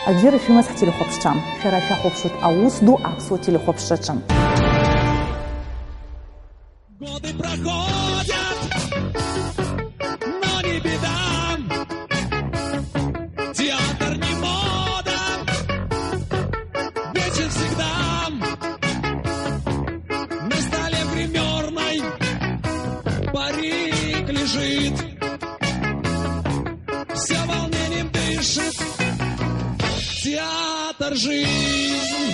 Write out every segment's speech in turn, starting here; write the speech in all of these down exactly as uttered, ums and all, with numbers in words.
Абзиара шәымаз ҳтелехәаԥшцәа, шәара шәахәаԥшуеит аус ду аԥсуа телехәаԥшраҿы. Годы проходят, но не беда. Театр не мода, вечен всегда. На столе в гримерной парик лежит. Все волнением дышит театр жизнь.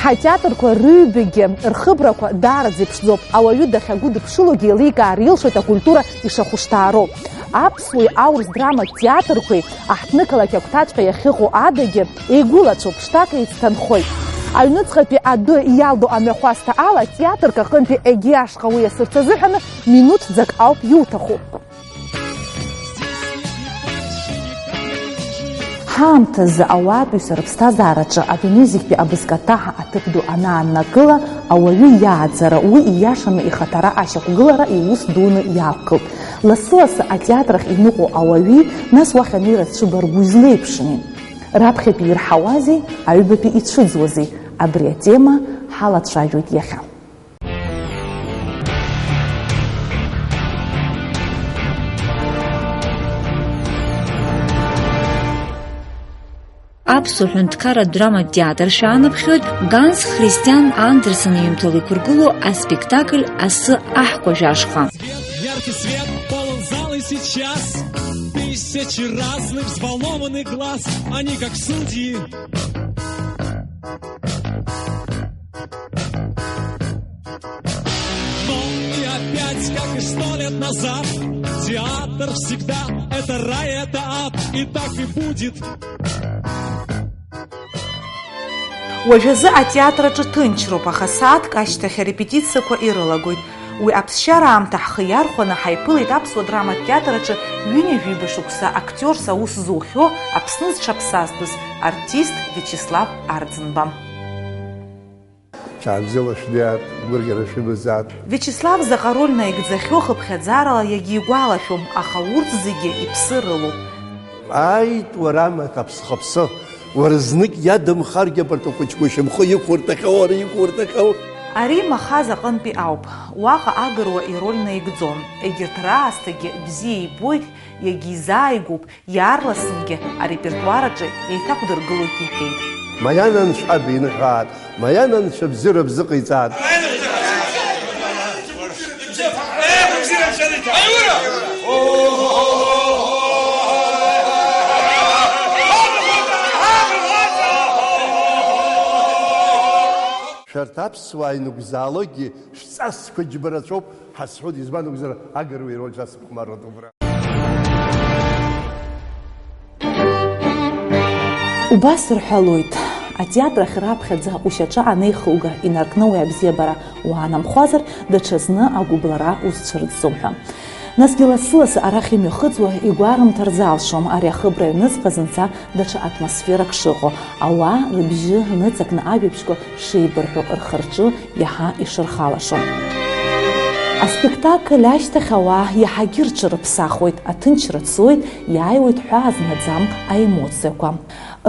Ҳатеатрқәа рыҩбагьы рхыбрақәа даараӡа иԥшӡоуп. Ауаҩы дахьагәыдыԥшылогьы еиликаар илшоит акультура ишахәышҭаароу. Аԥсуеи аурыс драматә театрқәеи аҳҭнықалақь агәҭаҵәҟьа иахьыҟоу адагьы еигәылацәоуп, ԥшҭак еицҭанхоит. Аҩныҵҟатәи адәы иалдо амҩахәасҭа ала театрк аҟынтәи егьи ашҟа уиасырц азыҳәаны минуҭӡак ауп иуҭаху. Ҳаамҭазы ауаатәыҩса рыԥсҭазаараҿы адунеи зегьтәи абызкаҭаҳа аҭыԥ ду анааннакыла, ауаҩы иааӡара, уи ииашаны ихаҭара ашьақәгылара иус дуны иаақәгылт. Лассы-лассы атеатр ахь иныҟәо ауаҩи, нас уахь анеира дшыбаргәу излеиԥшыми? Раԥхьатәи ирҳауазеи, аҩбатәи ицәыӡуазеи? Абри атема ҳалацәажәоит иахьа. Аԥсуа ҳәынҭқарратә драматә театр шәаанаԥхьоит Ганс Христиан Андерсен иҩымҭала иқәыргылоу аспектакль Асы аҳкәажә ашҟа. Яркий свет полон зала сейчас, тысячи разных взволнованных глаз, они как судьи. Но и опять, как и сто лет назад, театр всегда это рай, это ад, и так и будет. Уажәазы атеатр аҿы ҭынчроуп, аха сааҭк ашьҭахь арепетициақәа ирылагоит. Уи аԥсшьара аамҭа ҳхы иархәаны ҳаиԥылеит аԥсуа драматә театр аҿы ҩынҩажәиба шықәса актиорс аус зухьоу Аԥсны зҽаԥсазтәыз артист Виачеслав Арӡынба. Шәаабзиала шәнеиааит, гәырӷьара шәымазааит. Виачеслав заҟа роль наигӡахьоу хыԥхьаӡарала иагьигәалашәом, аха урҭ зегьы иԥсы рылоуп. Ааит, уара, амаҭ аԥсхаԥсы, уара знык иадамхаргьы абарҭ ахәыҷқәа шьамхы иқәурҭахьоу, ара иқәурҭахьоу. Ари Махаз аҟынтәи ауп. Уаҟа агыруа ироль наигӡон. Егьырҭ раасҭагьы бзиа ибоит, иагьизааигәоуп, иаарласынгьы арепертуар аҿы еиҭақәдыргылоит иҳәеит. Маиана анцәа биныҳәааит, Маиана анцәа бзиара бзыҟаиҵааит. Шәарҭ аԥсуаа инықәзаалогьы шәҵасқәа џьба рацәоуп, ҳазҳәоит, избан акәзар, агыруа ироль шәасыԥхмароуп убра. Убас рҳәалоит, атеатр ахь раԥхьаӡа ушьаҿа анеихуга инаркны уи абзиабара уаанамхәазар, даҽазны агәыблра узцәырҵӡом ҳәа. Насгьы лассы-лассы арахь имҩахыҵуа игәарымҭар залшом ари ахыбра аҩныҵҟа зынӡа даҽа атмосферак шыҟоу, ауаа рыбжьы ныҵакны ажәабжьқәа шеибырҳәо, рхы-рҿы иаҳа ишырхалашо. Аспектакль ашьҭахь ауаа иаҳагьы рҽырыԥсахуеит, аҭынчра цоит, иааиуеит ҳәаа змаӡам аемоциақәа.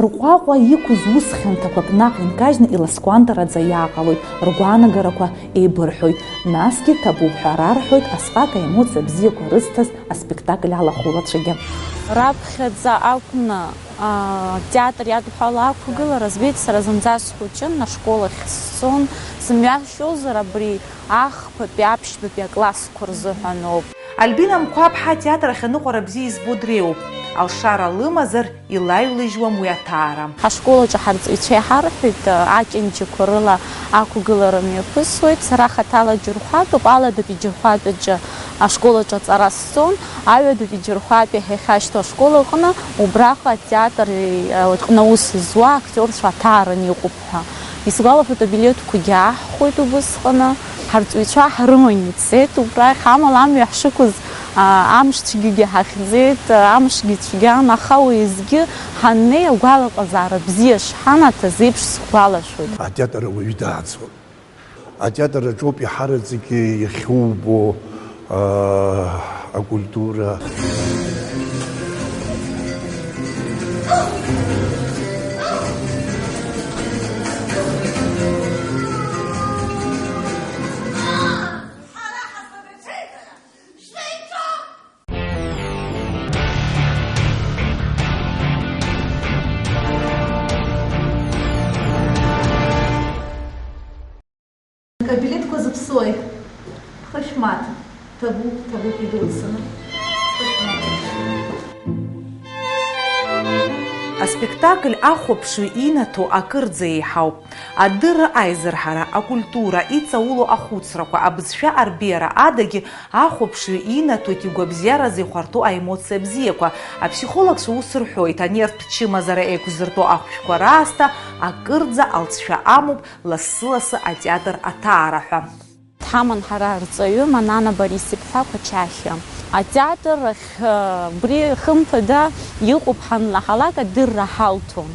Рҟәаҟәа иқәыз ус хьанҭақәак наҟ инкажьны иласкәантараӡа иааҟалоит, ргәаанагарақәа еибырҳәоит, насгьы ҭабуп ҳәа рарҳәоит асҟак аемоциа бзиақәа рызҭаз аспектакль алахәылацәагьы. Раԥхьаӡа акәны, аа, атеатр иадҳәало ақәгылара збеит, сара зынӡа схәыҷын, ашкол ахь сцон, сымҩашьозар абри ахԥатәи аԥшьбатәи аклассқәа рзыҳәаноуп. Альбина Мқәаԥҳа атеатр ахь аныҟәара бзиа избо дреиуоуп, алшара лымазар, илаҩлыжьуам уи аҭаара. Ҳашкол аҿы ҳарҵаҩцәа иҳарҳәеит, акьанџьақәа рыла ақәгылара мҩаԥысуеит. Сара хаҭала Џьырхәатәуп, аладатәи Џьырхәатәаҿы ашкол аҿы аҵара сҵон, аҩадатәи Џьырхәатәи ҳәа иахьашьҭоу ашкол аҟны, убраҟа атеатр аҟны аус зуа актиорцәа аҭааран иҟоуп ҳәа. Исгәалашәоит, абилеҭқәагьы аҳхәоит убысҟаны. Ҳарҵаҩцәа ҳрыманы ицеит убрахь, амала амҩа ҳшықәыз, аа, амш цәгьагьы ҳахьӡеит, амшгьы цәгьан, аха уеизгьы ҳаннеи агәалаҟазаара бзиа шҳанаҭаз еиԥш сгәалашәоит. Атеатр ауаҩы дааӡон. Атеатр аҿоуп иҳараӡакгьы иахьубо, аа, акультура. Акабинетқәа зыԥсуеи? Хышәмаҭ, ҭабуп, ҭабуп идуцаны. Аспектакль ахәаԥшҩы инаҭо акырӡа еиҳауп. Адырра, аизырҳара, акультура, иҵаулоу ахәыцрақәа, абызшәа арбеиара адагьы ахәаԥшҩы инаҭоит игәабзиаразы ихәарҭоу аемоциа бзиақәа. Аԥсихологцәа ус рҳәоит, анервтә чымазара еиқәзыртәо ахәшәқәа раасҭа акырӡа алҵшәа амоуп, лассы-лассы атеатр аҭаара ҳәа. Дҳаман ҳара арҵаҩы Манана Борис-иԥҳа Қәачахьиа. Атеатр ахь, э, убри хымԥада иҟоуп ҳанлаҳалак адырра ҳалҭон.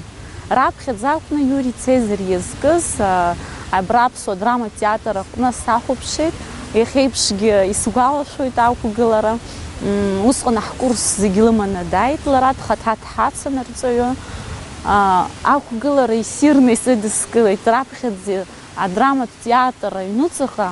Раԥхьаӡа акәны Иури Цезар иазкыз, э, абра аԥсуа драматә театр аҟны сахәаԥшит. Иахьеиԥшгьы исгәалашәоит ақәгылара. М, усҟан ҳкурс зегь лыманы дааит лара, дхаҭа дҳацын арҵаҩы. А, ақәгылара иссирны исыдыскылеит, раԥхьаӡа адраматә театр аҩнуҵаҟа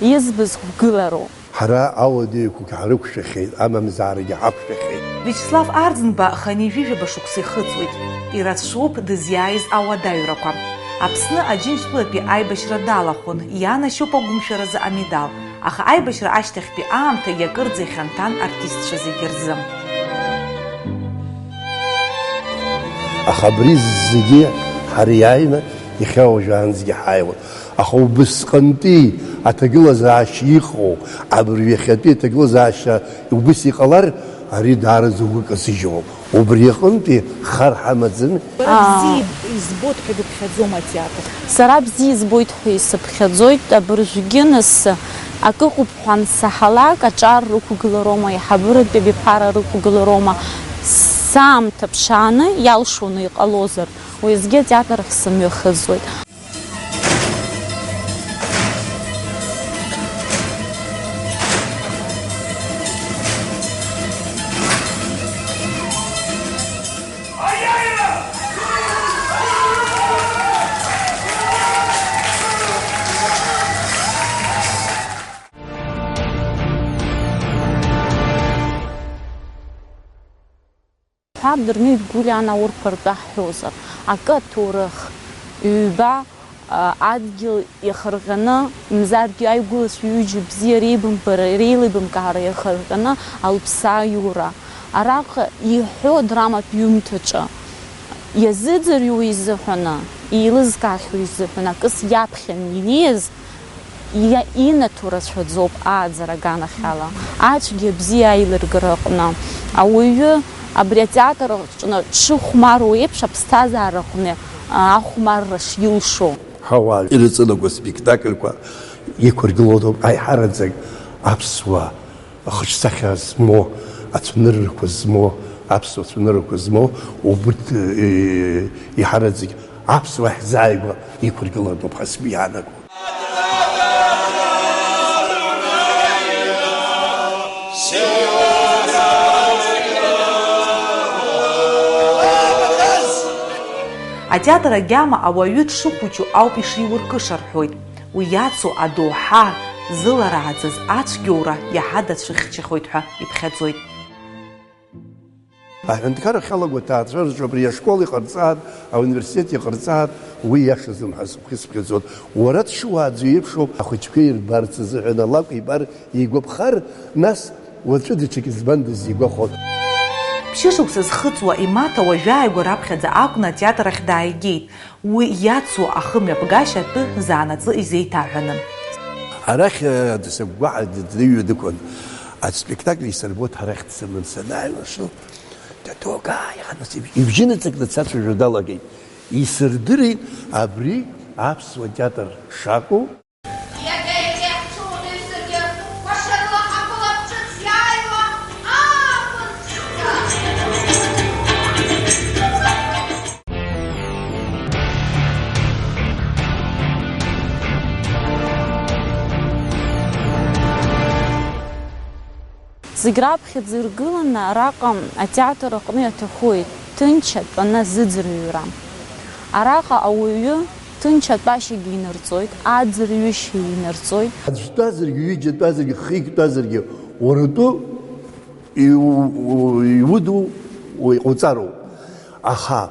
избаз хәгылароуп. Ҳара ауадаҩқәагь ҳрықәшәахьеит, амамзаарагьы ҳақәшәахьеит. Виачеслав Арӡынба хынҩажәижәаба шықәса ихыҵуеит. Ирацәоуп дызиааиз ауадаҩрақәа. Аԥсны Аџьынџьтәылатәи аибашьра далахәын, ианашьоуп агәымшәаразы амедал. Аха аибашьра ашьҭахьтәи аамҭагьы акырӡа ихьанҭан артистцәа зегьы рзы. Аха абри зегьы ҳара иааины иахьа уажәаанӡагьы ҳааиуан. Аха убысҟантәи аҭагылазаашьа иҟоу, абыржә иахьатәи аҭагылазаашьа убыс иҟалар, ари даараӡа угәы казыжьуам. Убри аҟынтәи хар ҳамаӡами? Бара Аа. бзиа избоит ҳәа ибыԥхьаӡома атеатр? Сара бзиа избоит ҳәа исыԥхьаӡоит, абыржәгьы нас акы ыҟоуп ҳәа ансаҳалак, аҿар рықәгылароума, аиҳабыратәи абиԥара рықәгылароума, саамҭа ԥшааны иалшоны иҟалозар, уеизгьы атеатр ахь сымҩахыҵуеит. Ҳәа Дырмит Гәлиа анаурԥартәы ҳҳәозар, акы аҭоурых, ҩба, а, адгьыл иахырҟьаны, мзаргьы аигәылацәа ҩыџьа бзиа реибамбара, реилибамкаара иахырҟьаны Алԥсаа иура. Араҟа иҳәо драматә ҩымҭаҿы иазыӡырҩуа изыҳәаны, еилызкаахьоу изыҳәан акыс иаԥхьан инеиз, иа-, инаҭо рацәаӡоуп ааӡара аганахьала, ацәгьа абзиа аилыргара аҟны. Ауаҩы абри атеатр аҟны дшыхәмаруа еиԥш, аԥсҭазаара аҟны, а, ахәмарра шилшо. Ҳауаа ирыҵанакуа спектакльқәа иқәыргылоуп аиҳараӡак аԥсуа ахаҿсахьа змоу, ацәаныррақәа змоу, аԥсуа цәаныррақәа змоу, убырҭ, э, иҳараӡак аԥсуаа ҳзааигәа иқәыргылатәуп ҳәа сгәы иаанаго. Атеатр агьама ауаҩы дшыхәыҷу ауп ишиуркыша рҳәоит. Уи иацу адоуҳа зыларааӡаз ацәгьоура иаҳа дацәыхьчахоит ҳәа иԥхьаӡоит. Аҳәынҭқарра ахьалаго аҭаацәараҿы абри ашкол иҟарҵааит, ауниверситет иҟарҵааит, уи иашазын ҳәа сыԥхьаӡоит. Уара дшыуааӡо еиԥшоуп, ахәыҷқәа ирбарц азыҳәан алакә ибар игәаԥхар, нас уаҵәы даҽакы збандаз игәахәон. Ԥшьышықәса зхыҵуа имаҭа уажәааигәа раԥхьаӡа акәны атеатр ахь дааигеит. Уи иацу ахымҩаԥгашьа атәы заанаҵы изеиҭаҳәаны. Арахь, э, сыгәгәаҳәа дныҩуа дықәын. Аспектакль исырбоит арахь дсыман санааилаша. Дадуга, иҟанаҵ иб-, ибжьы ныҵакны дсацәажәо далагеит. Исырдырит абри аԥсуа театр шакәу. Иагьа-иагьа иаҳцәуадаҩсыргьы, кәашарала ҳақәлап ҿыц иааиуа ааԥын ҵәца. Зегь раԥхьаӡа иргыланы араҟа атеатр аҟны иаҭаху Ҭынч атәаны азыӡырҩра. Араҟа ауаҩы ҭынч атәашьагьы инарҵоит, аӡырҩышьа инарҵоит. Аӡә дтәазаргьы, ҩыџьа тәазаргьы, хҩык тәазаргьы, уара утәы иу-, иудоу уи иҟауҵароуп. Аха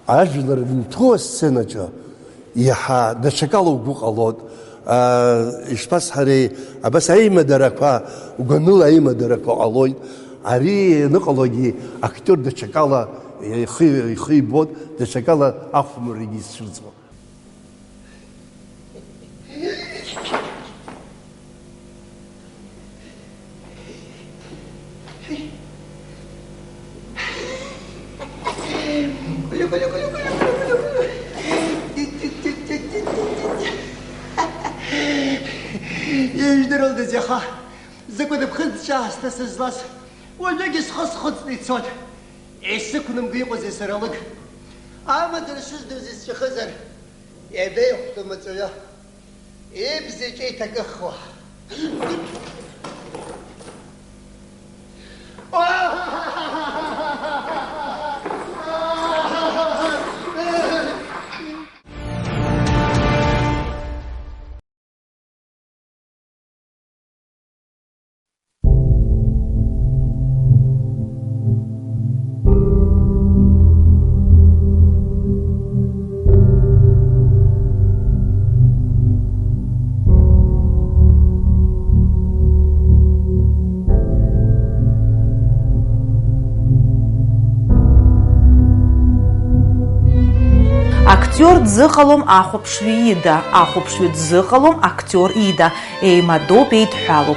ажәлар анҭәу асценаҿы иаҳа даҽакала угәы ҟалоит. Аа, ишԥасҳәари, абас аимадарақәа, гәаныла аимадарақәа ҟалоит. Ари аныҟалогьы актиор даҽакала ихы, ихы ибоит, даҽакала ахәмаррагьы изцәырҵуа. Ижәдыруандаз иаха закәытә ԥхыӡ ҿаасҭа сызлаз, уажәыгь схы схыҵны ицоит. Исықәнамго иҟоузеи сара лыг? Амаӡа шыздуз исҵәахызар, иабеихәҭоу маҵуҩы? Ибз иҿы иҭакыхуа. Актиор дзыҟалом ахәаԥшҩы ида, ахәаԥшҩы дзыҟалом актиор ида, еимадоуп, еидҳәалоуп.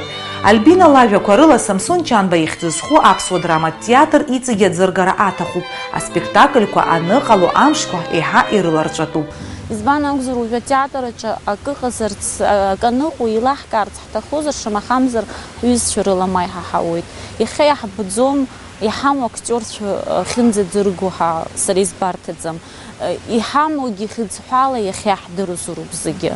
Альбина лажәақәа рыла Самсон Чанба ихьӡ зху аԥсуа драматә театр иҵегьы аӡыргара аҭахуп, аспектакльқәа аныҟало амшқәа еиҳа ирыларҵәатәуп. Избан акәзар, уажәы атеатр аҿы акы ыҟазарц, акы аныҟоу еилаҳкаарц ҳҭахозар, шамахамзар ҳҩызцәа рыла ма иҳаҳауеит. Иахьа иаҳбаӡом, иҳамоу актиорцәа ахьынӡадырго ҳа, сара избарҭаӡам. Иҳамоугьы хьыӡҳәала иахьаҳдырзароуп зегьы.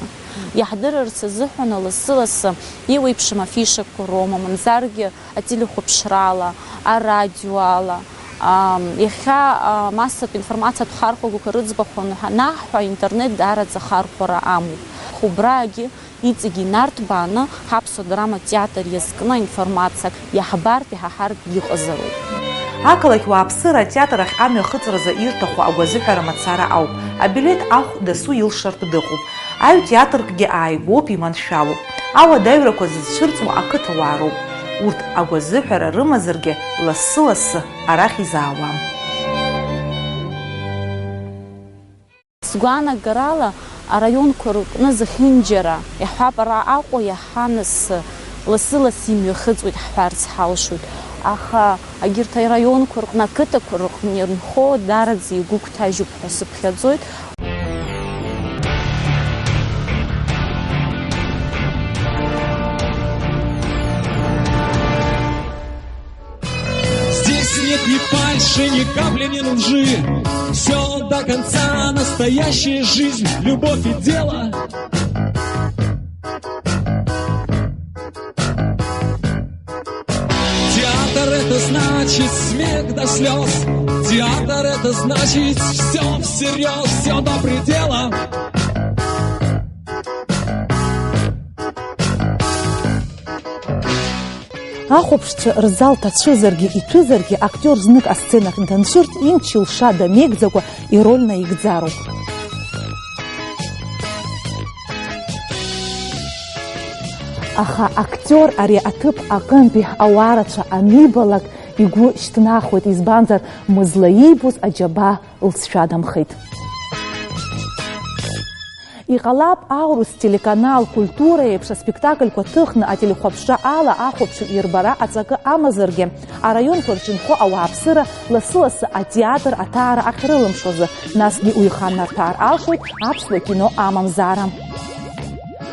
Иаҳдырырц азыҳәан лассы-лассы иуеиԥшым афишақәа роума, мамзаргьы ателехәаԥшрала, арадиоала. Ам, иахьа, а, массатә информациатә хархәагақәа рыӡбахә анаҳҳәа, аинтернет даараӡа ахархәара амоуп. Убраагьы иҵегь инарҭбааны ҳаԥсуа драматә театр иазкны аинформациа иаҳбартә, иҳаҳартә иҟазароуп. Ақалақь уааԥсыра атеатр ахь амҩахыҵразы ирҭаху агәазыҳәара мацара ауп. Абилеҭ ахә дасу илшартә дыҟоуп. Аҩ театркгьы ааигәоуп, иманшәалоуп. Ауадаҩрақәа зызцәырҵуа ақыҭауаа роуп. Урҭ агәазыҳәара рымазаргьы, лассы-лассы арахь изаауам. Сгәаанагарала, араионқәа рҟны зехьынџьара, иаҳҳәап, ара Аҟәа иаҳа нас, лассы-лассы имҩахыҵуеит ҳҳәарц ҳалшоит, аха егьырҭ араионқәа рҟны, ақыҭақәа рҟны инхо даараӡа игәыгәҭажьуп ҳәа сыԥхьаӡоит. Здесь нет ни фальши, ни капли, ни лжи. Все до конца, настоящая жизнь, любовь и дело. Театр — это значит смех до слез. Театр — это значит все всерьез, все до предела. Ахәаԥшцәа рзал ҭацәызаргьы иҭәызаргьы, актиор знык асценахь данцәырҵ, имч-илша дамеигӡакәа ироль наигӡароуп. Аха актиор ари аҭыԥ аҟынтәи ауаа рацәа анибалак, игәы шьҭнахуеит, избанзар, мызла иибоз аџьабаа лҵшәадамхеит. Иҟалап, аурыс телеканал Культура еиԥш аспектакльқәа ҭыхны ателехәаԥшра ала ахәаԥшҩы ирбара аҵакы амазаргьы, араионқәа рҿы инхо ауааԥсыра лассы-лассы атеатр аҭаара ахьрылымшозы, насгьы уи иханарҭәаар алшоит аԥсуа кино амамзаара.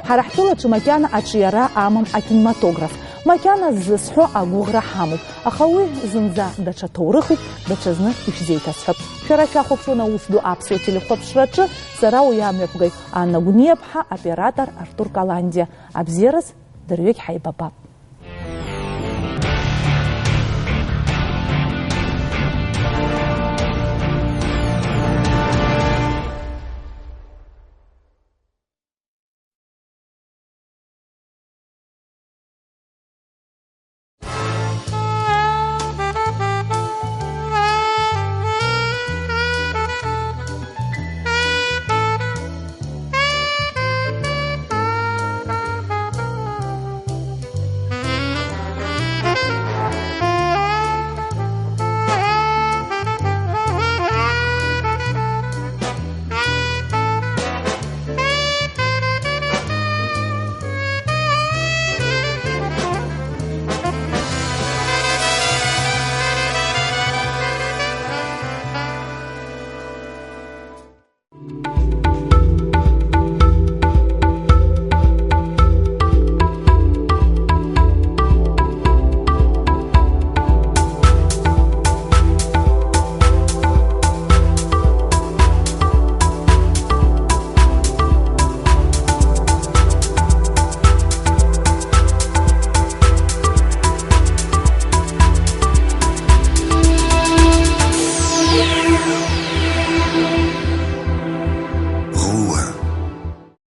Ҳара ҳтәылаҿы макьана аҿиара амам акинематограф. Макьана ззысҳәо агәыӷра ҳамоуп, аха уи зынӡа даҽа ҭоурыхуп, даҽазны ишәзеиҭасҳәап. Шәара шәахәаԥшуан аус ду аԥсуа телехәаԥшраҿы, сара уи амҩаԥгаҩ Анна Гәниаԥҳа, оператор Артур Каландиа. Абзиараз, дырҩегь ҳаибабап.